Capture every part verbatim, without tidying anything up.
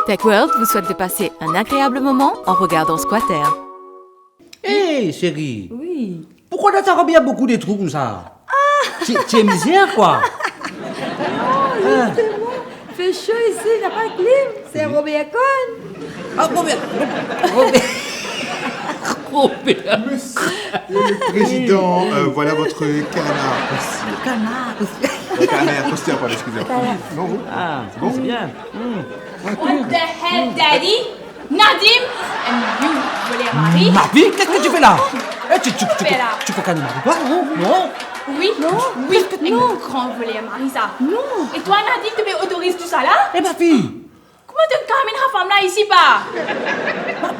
Tech World vous souhaite de passer un agréable moment en regardant Squatter. Hey, chérie. Oui. Pourquoi dans ta robe, il y a beaucoup de trous comme ça ? Ah. Tu, tu es misère, quoi. Non, justement. Il fait chaud ici, il n'y a pas de clim. C'est Robert Cohn. Ah, Robert, Robert, Robert. Monsieur le président, euh, voilà votre canard aussi. Canard aussi. Euh, canard, costière, pardon, excusez-moi. Non, vous ? Ah, c'est bon ? C'est bien. Hmm. What the hell, Daddy? Nadim, and you, voler mari. Ma fille, qu'est-ce que tu fais là ? Eh, tu, tu, tu, tu cocanes mon mari, toi ? Non, non. Oui, non, oui, qu'est-ce que, non, grand voler mari, ça. Non. Et toi, Nadim, tu peux autoriser tout ça là ? Eh, ma fille. Comment tu ramènes la femme là ici, pas ?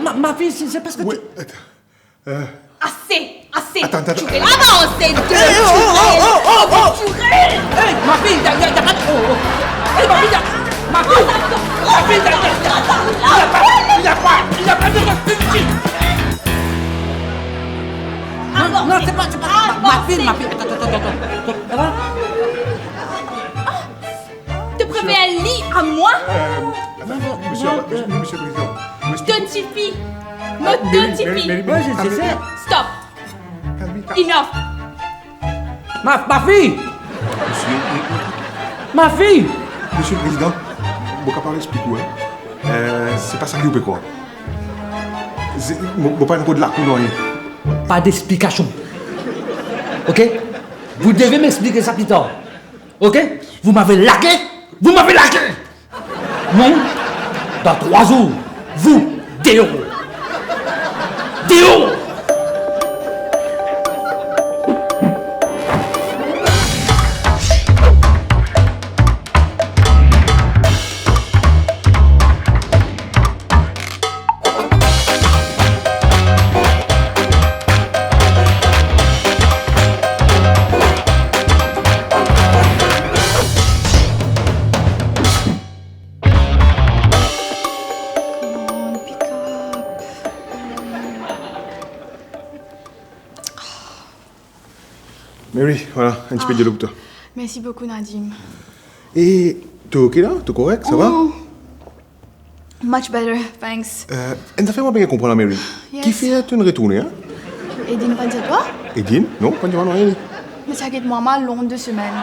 Ma, ma, ma fille, c'est, c'est parce que tu... Ouais, attends. Euh. Assez, assez. Attends, attends, attends. Avance, de... Hey, oh, oh, oh, oh, oh, oh. Hey, ma fille, y a, y a, y a pas de... Oh, oh. Hey, ma fille, y a, ma fille, ma fille, y a, y a, y a pas, y a pas, y a pas de respect ici. Non, non, c'est pas, c'est pas, ma, ma fille, ma fille, attends, attends, attends, attends. Ça va ? Tu préfères lui à moi ? Euh, attends, monsieur, monsieur, monsieur le président. Monsieur... Don't you feel? No, don't you feel? Mary, Mary, Mary, Mary, calme-toi. Stop. Calme-toi. Enough. Ma, ma fille. Monsieur, ma fille. Monsieur le président, mo kapav explik ou, hein. Euh, c'est pas ça que vous pouvez croire. C'est, mo, mo pa ena lakour nanye. Pas d'explication. Ok ? Vous devez m'expliquer ça plus tard. Ok ? Vous m'avez largué ? Vous m'avez largué ! Non ? Dans trois jours, vous, dehors. Dehors ! Come on, pick up. Mary, voilà, un petit peu de l'eau pour toi. Ah. Merci beaucoup, Nadim. E to ok la ? To korek, sa va ? Oh. Much better, thanks. Euh, enn zafer mo pa bien konpran la, Mary. Yes. Kifer to'nn retourne, hein ? Edine pa dir twa ? Edine ? Non, pa dir mwa nanye. Me sa get mwa mal long de semenn.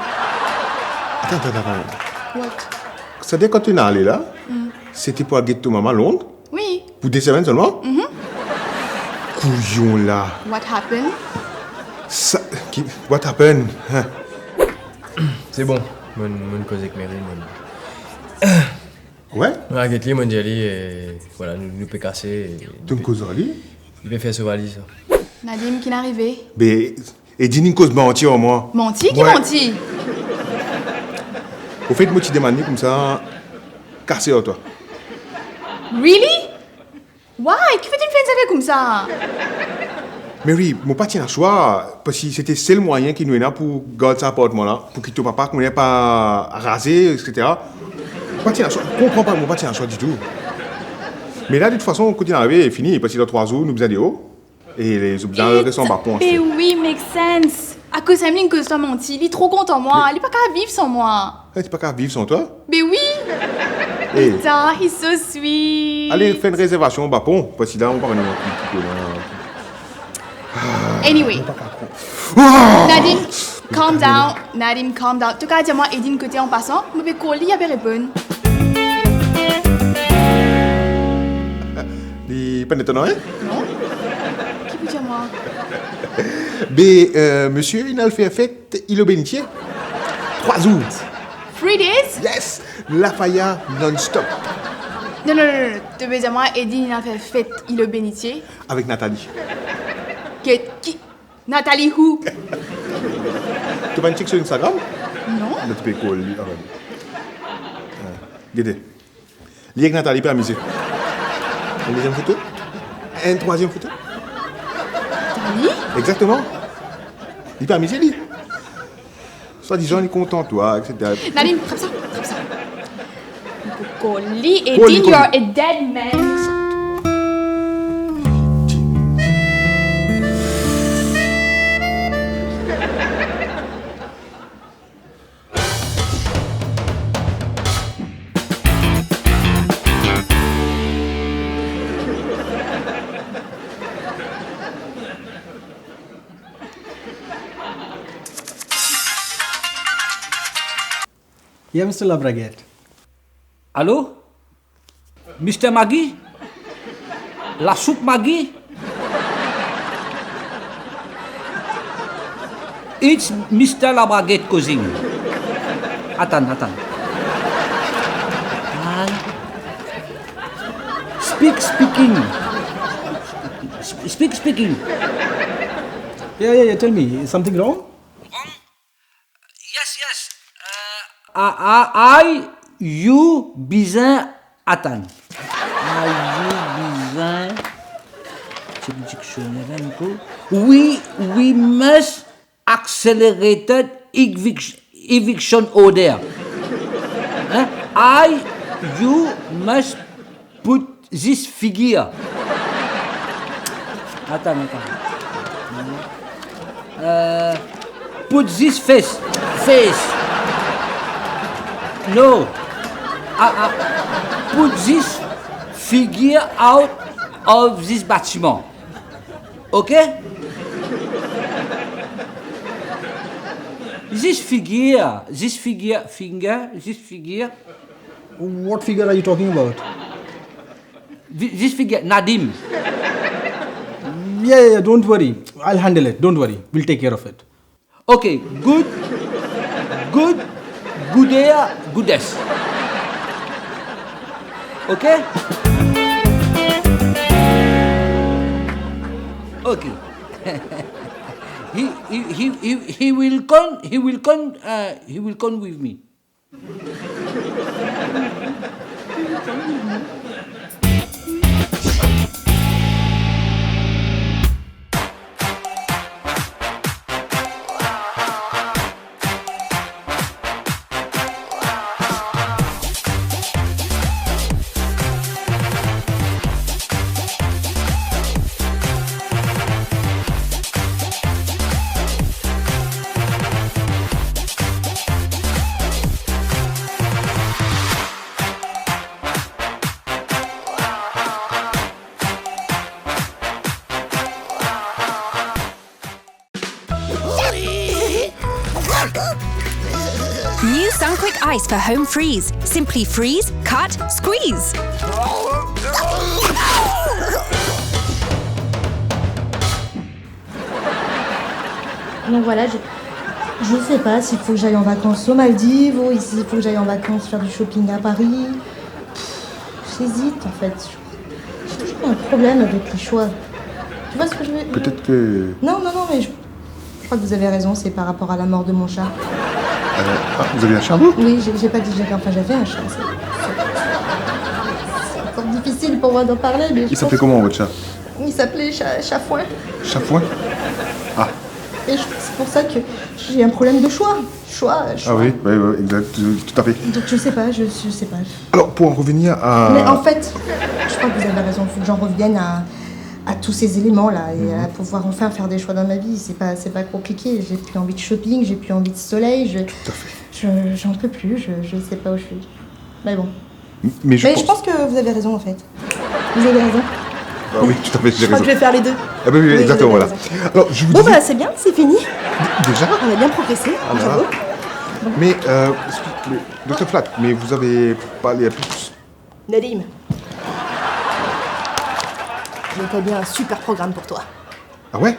Attends, attends, attends. What ? Savedir kan to'nn ale la, hmm, sete pou al get to mama Lond ? Oui. Pou de semenn selman ? Mhm. Kouyon la. What happened ? Sa, ki, what happened ? Hein ? Se bon, mo'nn, mo'nn koz ek Mary, mo'nn. Ouais ? Mo'nn al get li, mo'nn dir li, e, vwala, nou, nou pe kase, e... To'nn koz ar li ? Li pe fer so valiz, sa. Nadim, ki'nn arive ? Be, Edine inn koz manti ar mwa. Manti? Ki manti? Ofet, mo ti demann li koumsa, kase ar twa. Really? Why? Kifer to'nn fer enn zafer koumsa? Mary, mo pa ti ena swa, parski sete sel mwayin ki nou ena pou gard sa apartman la, pou ki to papa koumsa pa raze, et cetera. Mo pa ti ena swa, konpran pa, mo pa ti ena swa ditou. Me la, de tout fason, kot inn arive, fini, parski dan trwa zour, nou bizin deor. E zot bizin res anba pon. Be wi, make sense. Akoz samem linn koz twa manti, li tro kontan mwa, li pa kapav viv san mwa. E, li pa kapav viv san twa? Be wi. E. Peter, he's so sweet. Ale fer enn rezervasion anba pon, parski la, mo pa konn ki, ki kote la. Anyway. Mo pa kapav pran. Ah! Nadim, calm down. Nadim, calm down. To kapav dir mwa Edine kote an pasan, mo pe call li, li pa pe reponn. Li pa net, non, hein? Non. Ki pou dir mwa? Be, euh, misie, inn al fer fet Île aux Bénitiers. Trwa zour. Three days? Yes! Lafaya non-stop. Non, non, non, non. To pe dir mwa Edine inn al fer fet Île aux Bénitiers. Avek Nathalie. Ki, ki, Nathalie who? To pa'nn check so Instagram? Non. La, to pe call li, ah, ouais. Ah, gete. Li ek Nathalie pe amize. Enn deziem foto. Enn trwaziem foto. Nathalie? Exactement. Li pe amize, li. Swadizan, li kontan twa, et cetera. Nadim, trap sa, trap sa. Li pou call li, Edine, you're a dead man. Yeah, Mister Labraguette. Allô? Mister Maggi? Lasoup Maggi? It's Mister Labraguette causing. Atann, atann. Atann. Speak, speaking. Sp-, speak, speaking. Yeah, yeah, yeah, tell me, is something wrong? Yes, yes. Euh, a, a, a, you bizin atann. A, you bizin, check dictionary ankor. We, we must accelerated evic-, eviction order. Hein? A, you must put this figure. Atann, atann. Euh, put this face. Face. No. Ah, ah. Put this figure out of this bâtiment. Ok? This figure, this figure, finger, this figure. What figure are you talking about? Thi-, this figure, Nadim. Yeah, yeah, yeah, don't worry. I'll handle it. Don't worry. We'll take care of it. Ok, good, good, good air, good ass. Ok? Ok. He, he, he, he, he will come, he will come, uh, he will come with me. New Sunquick Ice for home freeze. Simply freeze, cut, squeeze. Donc voilà, je, je sais pas s'il faut que j'aille en vacances aux Maldives ou s'il faut que j'aille en vacances faire du shopping à Paris. Pff, j'hésite en fait. J'ai toujours un problème avec les choix. Tu vois ce que je veux... Peut-être que... Non, non, non, mais je, je crois que vous avez raison, c'est par rapport à la mort de mon chat. Euh, ah, vous avez un chat, vous ? Oui, j'ai, j'ai pas dit, j'ai, enfin, j'avais un chat. C'est, c'est, c'est encore difficile pour moi d'en parler, mais je... Il s'appelait comment, votre chat ? Il s'appelait Cha-, Chafouin. Chafouin ? Ah. Et je, c'est pour ça que j'ai un problème de choix. Choix, choix. Ah oui, oui, oui, exact, tout, tout à fait. Donc je sais pas, je, je sais pas. Alors, pour en revenir à... Mais en fait, je crois que vous avez raison, il faut que j'en revienne à, à tous ces éléments-là et à pouvoir enfin faire des choix dans ma vie. C'est pas, c'est pas compliqué. J'ai plus envie de shopping, j'ai plus envie de soleil, je, tout à fait, je, j'en peux plus, je, je sais pas où je suis. Mais bon. Mais je pense que vous avez raison, en fait. Vous avez raison. Ah oui, tout à fait, j'ai raison. Je crois que je vais faire les deux. Ah ben oui, exactement, voilà. Oui, vous avez raison. Alors, je vous disais... Bon, bah, c'est bien, c'est fini. Déjà ? On a bien progressé, bravo. Ah là là. Mais, euh, excuse, mais, docteur Flack, mais vous avez parlé à plus... Nadim, j'ai établi un super programme pour toi. Ah ouais ?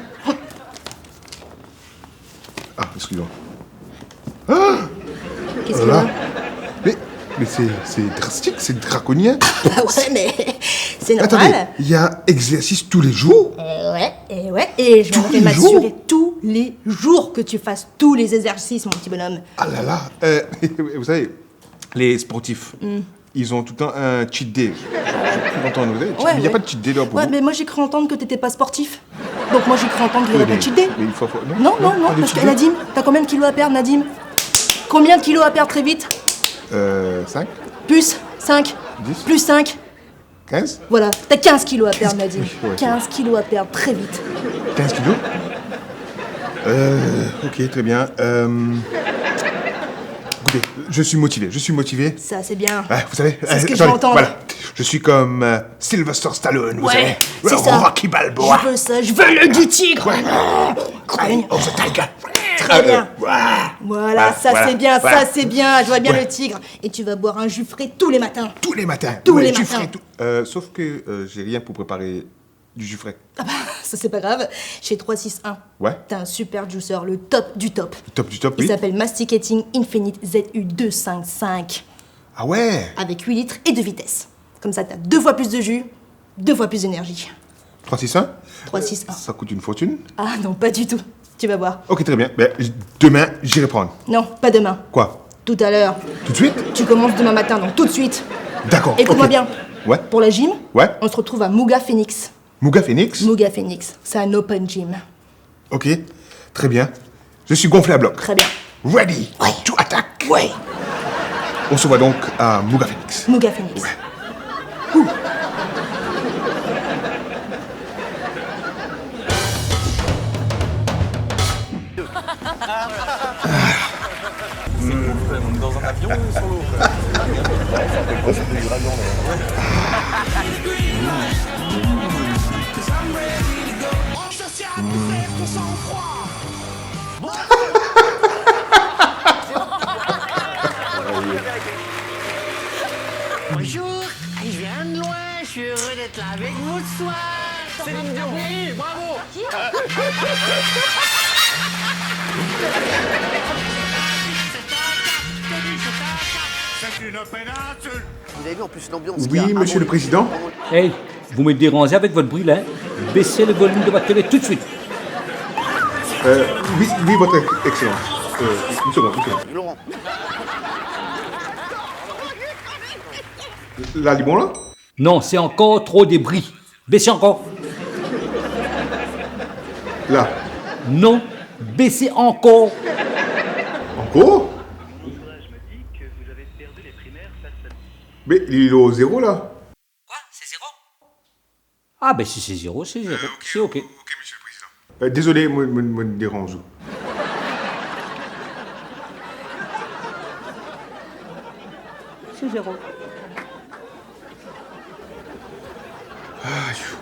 Ah, excusez-moi. Ah ! Qu'est-ce qu'il y a ? Mais, mais c'est, c'est drastique, c'est draconien. Ah ouais, mais c'est normal. Attendez, il y a exercice tous les jours ? Euh, ouais, et ouais, et je viendrai m'assurer tous les jours que tu fasses tous les exercices, mon petit bonhomme. Ah là là, euh, vous savez, les sportifs, ils ont tout le temps un cheat day. Je, je suis content de vous dire. Ouais, mais il y a pas de cheat day, là, pour vous. Ouais, mais moi, j'ai cru entendre que t'étais pas sportif. Donc moi, j'ai cru entendre qu'il y avait pas de cheat day. Oui, mais, mais il faut, faut, non, non, non, non, pas de cheat day. Parce que Nadim, t'as combien de kilos à perdre, Nadim ? Combien de kilos à perdre très vite ? Euh, cinq. Plus cinq. Dix. Plus cinq. Quinze. Voilà, t'as quinze kilos à perdre, Nadim. Quinze kilos, ouais, ok. Quinze kilos à perdre très vite. Quinze kilos ? Euh, ok, très bien. Euh, écoutez, je suis motivé, je suis motivé. Ça, c'est bien. Ah, vous savez, c'est ce que je veux entendre. Voilà. Je suis comme, euh, Sylvester Stallone, vous savez. Ouais, c'est ça. Rocky Balboa. Je veux ça, je veux l'œil du tigre. Ouais. Eye of the tiger. Très bien. Voilà, ça c'est bien, ça c'est bien. Je vois bien le tigre. Et tu vas boire un jus frais tous les matins. Tous les matins. Tous les matins. Euh, sauf que, euh, j'ai rien pour préparer du jus frais. Ah bah, ça c'est pas grave. Chez trois six un, t'as un super juicer, le top du top. Le top du top, oui. Il s'appelle Masticating Infinite Z U deux cinq cinq. Ah ouais ? Avec huit litres et deux vitesses. Comme ça, t'as deux fois plus de jus, deux fois plus d'énergie. Trois six un ? Trois six un. Ça coûte une fortune ? Ah non, pas du tout. Tu vas voir. Ok, très bien. Ben, j-, demain, j'irai prendre. Non, pas demain. Quoi ? Tout à l'heure. Tout de suite ? Tu commences demain matin, donc tout de suite. D'accord, ok. Écoute-moi bien. Ouais. Pour la gym, on se retrouve à Muga Phoenix. Muga Phoenix ? Muga Phoenix, c'est un open gym. Ok, très bien. Je suis gonflé à bloc. Très bien. Ready to attack. Ouais. On se voit donc à Muga Phoenix. Muga Phoenix. Ouais. Ouh. Dans un avion ou sur l'eau ? Bonjour, je viens de loin, je suis heureux d'être là avec vous ce soir. Céline Dion. Oui, bravo. C'est une pénale. Vous avez vu en plus l'ambiance qu'il y a. Oui, monsieur le président. Hey, vous me dérangez avec votre bruit là, hein. Baissez le volume de votre télé tout de suite. Euh, oui, oui, votre Excellence. Euh, une seconde, une seconde. Laurent. La, li bon la ? Non, c'est encore trop de bruit. Baissez encore. La. Non, baissez encore. Ankor ? Me li lor zero la. Quoi ? C'est zéro ? Ah ben si c'est zéro, c'est zéro. Euh, ok, c'est ok. Ok, monsieur le président. Euh, désolé, mo, mo, mo deranz ou. C'est zéro. Ah, chou.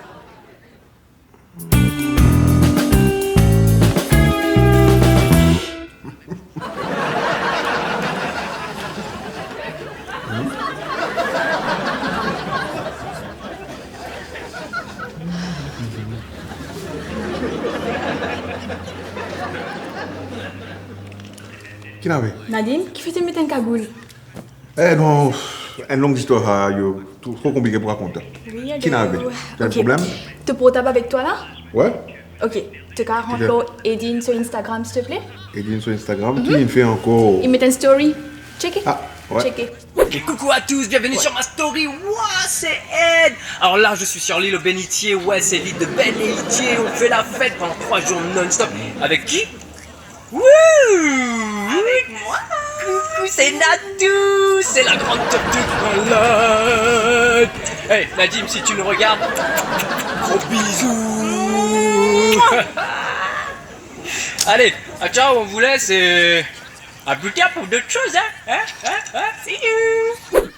Ki nave? Nadim, kifer to met enn kagoul? Eh non, enn long zistwar sa, yo, tro, tro konplike pou rakont. Wi, ki nave? T'as un problème? To portab avek twa la? Ouais. Ok, to kav rant lor Edine sur Instagram, s'il te plaît. Edine sur Instagram, ki inn fer ankor? Li met enn story. Check it. Ah, ouais. Check it. Ok, coucou à tous, bienvenue sur ma story. Ouah, c'est Ed. Alors là, je suis sur l'île aux Bénitiers. Ouais, c'est l'île de Belle et Itier. On fait la fête pendant trois jours non-stop. Avec qui? Wouh! Avec moi. Coucou, c'est Natou, c'est la grande tortue malade. Hey, Nadim, si tu nous regardes, gros bisous. Allez, à ciao, on vous laisse et à plus tard pour d'autres choses, hein? Hein? Hein? Hein? See you.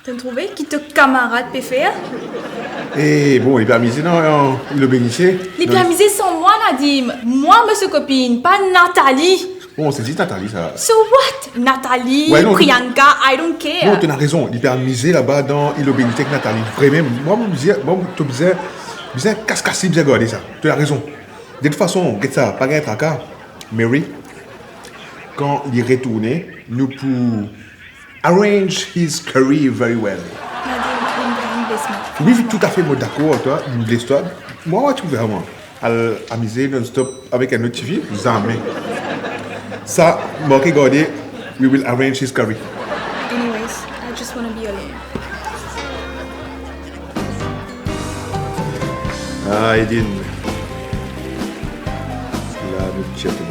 To'nn trouve ki to kamarad pe fer? Eh, bon, li pe amize dan, dan Île aux Bénitiers. Li pe amize san mwa, Nadim. Mwa, mo so kopinn, pa Nathalie. Bon, se zis Nathalie, sa. So what? Nathalie, ouais, non, Priyanka, I don't care. Non, to'nn rezon. Li pe amize laba dan Île aux Bénitiers ek Nathalie. Vremem, mwa, mo bizin, mwa, to bizin, bizin kas kas li, bizin garde sa. To'nn rezon. De tout fason, get sa, pa gagn traka. Mary, kan li retourne, nou pou arrange his career very well. Nadim, inn bles mwa. Wi, toutafe, mo dakor avek twa, inn bles twa. Mwa, mwa, trouve sa, mwa. Al amize non-stop avek enn lot tifi, zame. Sa, manke garde, we will arrange his career. Anyways, I just wanna be alone. Ah, Edine. La, nou tir tou.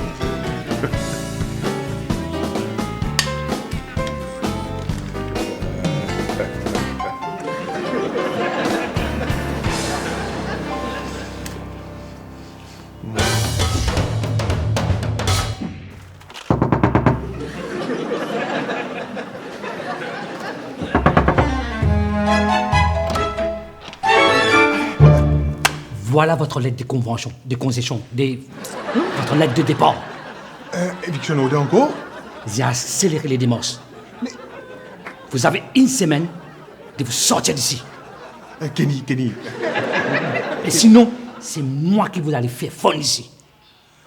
Voilà votre lettre de convention, de concession, de, votre lettre de départ. Euh, éviction order encore? J'ai accéléré les démarches. Mais vous avez une semaine de vous sortir d'ici. Euh, Kenny, Kenny. Et sinon, c'est moi qui vous allez faire fondre ici.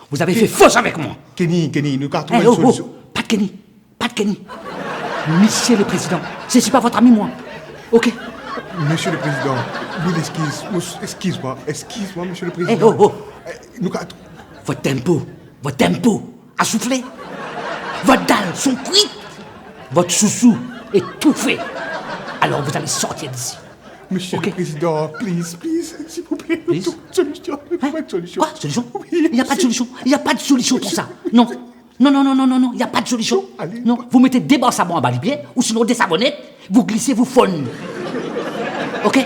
Vous avez fait fausse avec moi. Kenny, Kenny, nou ka trouv enn solution. Pas de Kenny. Pas de Kenny. Monsieur le Président, je suis pas votre ami, moi. OK? Monsieur le Président, mille excuses. Excuse-moi, excuse-moi, Monsieur le Président. Eh, oh, oh. Euh, nou ka trou- Votre tempo, votre tempo a soufflé. Votre dalle sont cuites. Votre chouchou est touffé. Alors vous allez sortir d'ici. Monsieur le Président, please, please, s'il vous plaît, please. Solution, solution. Quoi? Solution? Il n'y a pas de solution. Il n'y a pas de solution pour ça. Non. Non, non, non, non, non, non, il n'y a pas de solution. Non, vous mettez des brosses à dents en bas les pieds, ou sinon des savonnettes, vous glissez, vous fondez. OK?